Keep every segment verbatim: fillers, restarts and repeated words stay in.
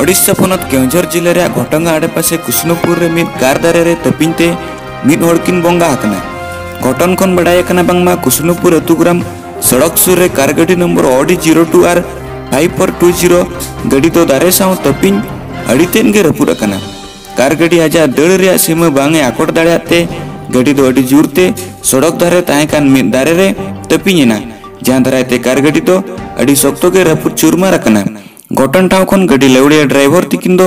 ᱳᱰᱤᱥᱟ ᱯᱚᱱᱚᱛ ᱠᱮᱣᱚᱱᱡᱷᱚᱨ ᱡᱤᱞᱟᱹ ᱨᱮᱭᱟᱜ ᱜᱷᱚᱴᱚᱝᱜᱟ ᱟᱰᱮᱯᱟᱥᱮ ᱠᱩᱥᱱᱩᱯᱩᱨ ᱨᱮ ᱢᱤᱫ ᱠᱟᱨ ᱫᱟᱨᱮ ᱨᱮ ᱛᱟᱹᱯᱤᱧ ᱛᱮ ᱢᱤᱫ ᱦᱚᱲ ᱠᱤᱱ ᱵᱚᱸᱜᱟ ᱟᱠᱟᱱᱟ᱾ ᱜᱷᱚᱴᱚᱱ ᱠᱷᱚᱱ ᱵᱟᱰᱟᱭ ᱟᱠᱟᱱᱟ ᱵᱟᱝᱢᱟ ᱠᱩᱥᱱᱩᱯᱩᱨ ᱟᱹᱛᱩ ᱜᱨᱟᱢ ᱥᱚᱲᱚᱠ ᱥᱩᱨ ᱨᱮ ᱠᱟᱨ ᱜᱟᱹᱰᱤ ᱱᱚᱢᱵᱚᱨ ᱳᱰᱤ ᱡᱤᱨᱳ ᱴᱩ ᱟᱨ ᱯᱷᱟᱭᱤᱵᱷ ᱯᱷᱳᱨ ᱴᱩ ᱡᱤᱨᱳ ᱜᱟᱹᱰᱤ ᱫᱚ ᱫᱟᱨᱮ ᱥᱟᱶ ᱛᱟᱹᱯᱤᱧ ᱟᱹᱰᱤ ᱛᱮᱫ ᱜᱮ ᱨᱟᱹᱯᱩᱫ ᱟᱠᱟᱱᱟ᱾ ᱠᱟᱨ ᱜᱟᱹᱰᱤ ᱟᱡᱟᱜ ᱫᱟᱹᱲ ᱨᱮᱭᱟᱜ ᱥᱤᱢᱟᱹ ᱵᱟᱝ ᱮ ᱟᱠᱚᱴ ᱫᱟᱲᱮᱭᱟᱜ ᱛᱮ ᱜᱟᱹᱰᱤ ᱫᱚ ᱟᱹᱰᱤ ᱡᱳᱨ ᱛᱮ ᱥᱚᱲᱚᱠ ᱫᱷᱟᱨᱮ ᱛᱟᱦᱮᱸ ᱠᱟᱱ ᱢᱤᱫ ᱫᱟᱨᱮ ᱨᱮ ᱛᱟᱹᱯᱤᱧ ᱮᱱᱟ, ᱡᱟᱦᱟᱸ ᱫᱟᱨᱟᱭ ᱛᱮ ᱠᱟᱨ ᱜᱟᱹᱰᱤ ᱫᱚ ᱟᱹᱰᱤ ᱥᱚᱠᱛᱚ ᱜᱮ ᱨᱟᱹᱯᱩᱫ ᱪᱩᱨᱢᱟᱨ ᱟᱠᱟᱱᱟ᱾ ᱜᱷᱚᱴᱚᱱ ᱴᱷᱟᱶ ᱠᱷᱚᱱ ᱜᱟᱹᱰᱤ ᱞᱟᱹᱣᱲᱤᱭᱟᱹ ᱰᱨᱟᱭᱵᱷᱟᱨ ᱛᱤᱠᱤᱱ ᱫᱚ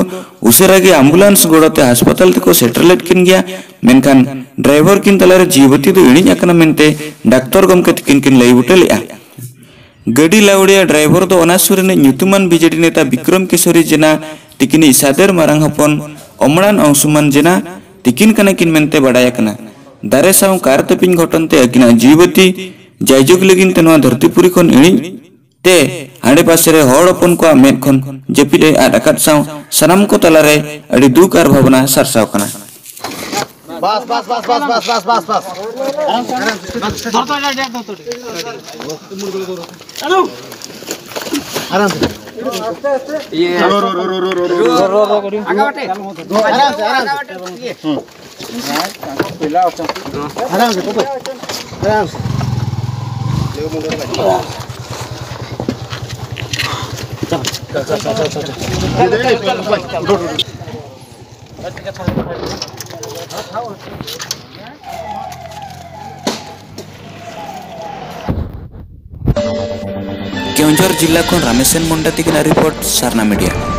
ᱩᱥᱟᱹᱨᱟ ᱜᱮ ᱟᱢᱵᱩᱞᱟᱱᱥ ᱜᱚᱲᱚ ᱛᱮ ᱦᱟᱥᱯᱟᱛᱟᱞ ᱛᱮᱠᱚ ᱥᱮᱴᱮᱨ ᱞᱮᱫ ᱠᱤᱱ ᱜᱮᱭᱟ, ᱢᱮᱱᱠᱷᱟᱱ ᱰᱨᱟᱭᱵᱷᱟᱨ ᱠᱤᱱ ᱛᱟᱞᱟᱨᱮ ᱡᱤᱣᱤ ᱵᱟᱹᱛᱤ ᱫᱚ ᱤᱬᱤᱡ ᱟᱠᱟᱱᱟ ᱢᱮᱱᱛᱮ ᱰᱟᱠᱛᱚᱨ ᱜᱚᱢᱠᱮ ᱛᱤᱠᱤᱱ ᱠᱤᱱ ᱞᱟᱹᱭ ᱵᱩᱴᱟᱹ ᱞᱮᱫᱼᱟ᱾ ᱜᱟᱹᱰᱤ ᱞᱟᱹᱣᱲᱤᱭᱟᱹ ᱰᱨᱟᱭᱵᱷᱟᱨ ᱫᱚ ᱚᱱᱟ ᱥᱩᱨ ᱨᱤᱱᱤᱡ ᱧᱩᱛᱩᱢᱟᱱ ᱵᱤᱡᱮᱰᱤ ᱱᱮᱛᱟ ᱵᱤᱠᱨᱚᱢ ᱠᱤᱥᱳᱨᱤ ᱡᱮᱱᱟ ᱛᱤᱠᱤᱱᱤᱡ ᱥᱟᱫᱮᱨ ᱢᱟᱨᱟᱝ ᱦᱚᱯᱚᱱ ᱚᱢᱲᱟᱱ ᱚᱝᱥᱩᱢᱟᱱ ᱡᱮᱱᱟ ᱛᱤᱠᱤᱱ ᱠᱟᱱᱟ ᱠᱤᱱ ᱢᱮᱱᱛᱮ ᱵᱟᱰᱟᱭ ᱟᱠᱟᱱᱟ᱾ ᱫᱟᱨᱮ ᱥᱟᱶ ᱠᱟᱨ ᱛᱟᱹᱯᱤᱧ ᱜᱷᱚᱴᱚᱱ ᱛᱮ ᱟᱹᱠᱤᱱᱟᱜ ᱡᱤᱣᱤ ᱵᱟᱹᱛᱤ ᱡᱟᱭᱡᱩᱜᱽ ᱞᱟᱹᱜᱤᱫ ᱛᱮ ᱱᱚᱣᱟ ᱫᱷᱟᱹᱨᱛᱤᱯᱩᱨᱤ ᱠᱷᱚᱱ ᱤᱬᱤᱡ ᱛᱮ ᱟᱰᱮᱯᱟᱥᱮ ᱨᱮ ᱦᱚᱲ ᱦᱚᱯᱚᱱ ᱠᱚᱣᱟᱜ ᱢᱮᱫ ᱠᱷᱚᱱ ᱡᱟᱹᱯᱤᱫ ᱮ ᱟᱫ ᱟᱠᱟᱫ ᱥᱟᱶ ᱥᱟᱱᱟᱢ ᱠᱚ ᱛᱟᱞᱟᱨᱮ ᱟᱹᱰᱤ ᱫᱩᱠ ᱟᱨ ᱵᱷᱟᱵᱽᱱᱟ ᱥᱟᱨᱥᱟᱣ ᱠᱟᱱᱟ᱾ ᱵᱟᱥ, ᱵᱟᱥ, ᱵᱟᱥ, ᱵᱟᱥ, ᱵᱟᱥ, ᱵᱟᱥ, ᱵᱟᱥ᱾ ᱟᱨᱟᱢ ᱥᱮ᱾ ᱤᱭᱟᱹ᱾ ᱨᱚ, ᱨᱚ, ᱨᱚ, ᱨᱚ, ᱨᱚ, ᱨᱚ, ᱨᱚ᱾ ᱟᱜᱟᱣᱟᱴᱮ᱾ ᱟᱨᱟᱢ ᱥᱮ, ᱟᱨᱟᱢ ᱥᱮ᱾ ᱦᱩᱸ᱾ ᱟᱨᱟᱢ ᱥᱮ, ᱛᱚᱵᱮ᱾ ᱟᱨᱟᱢ ᱥᱮ᱾ ᱪᱟᱞ, ᱪᱟᱞ, ᱪᱟᱞ, ᱪᱟᱞ, ᱪᱟᱞ᱾ ᱠᱮᱣᱚᱱᱡᱷᱚᱨ ᱡᱤᱞᱟ ᱠᱷᱚᱱ ᱨᱟᱢᱮᱥᱮᱱ ᱢᱩᱱᱰᱟ ᱛᱤᱠᱤᱱᱟᱜ ᱨᱤᱯᱳᱨᱴ, ᱥᱟᱨᱱᱟ ᱢᱤᱰᱤᱭᱟ᱾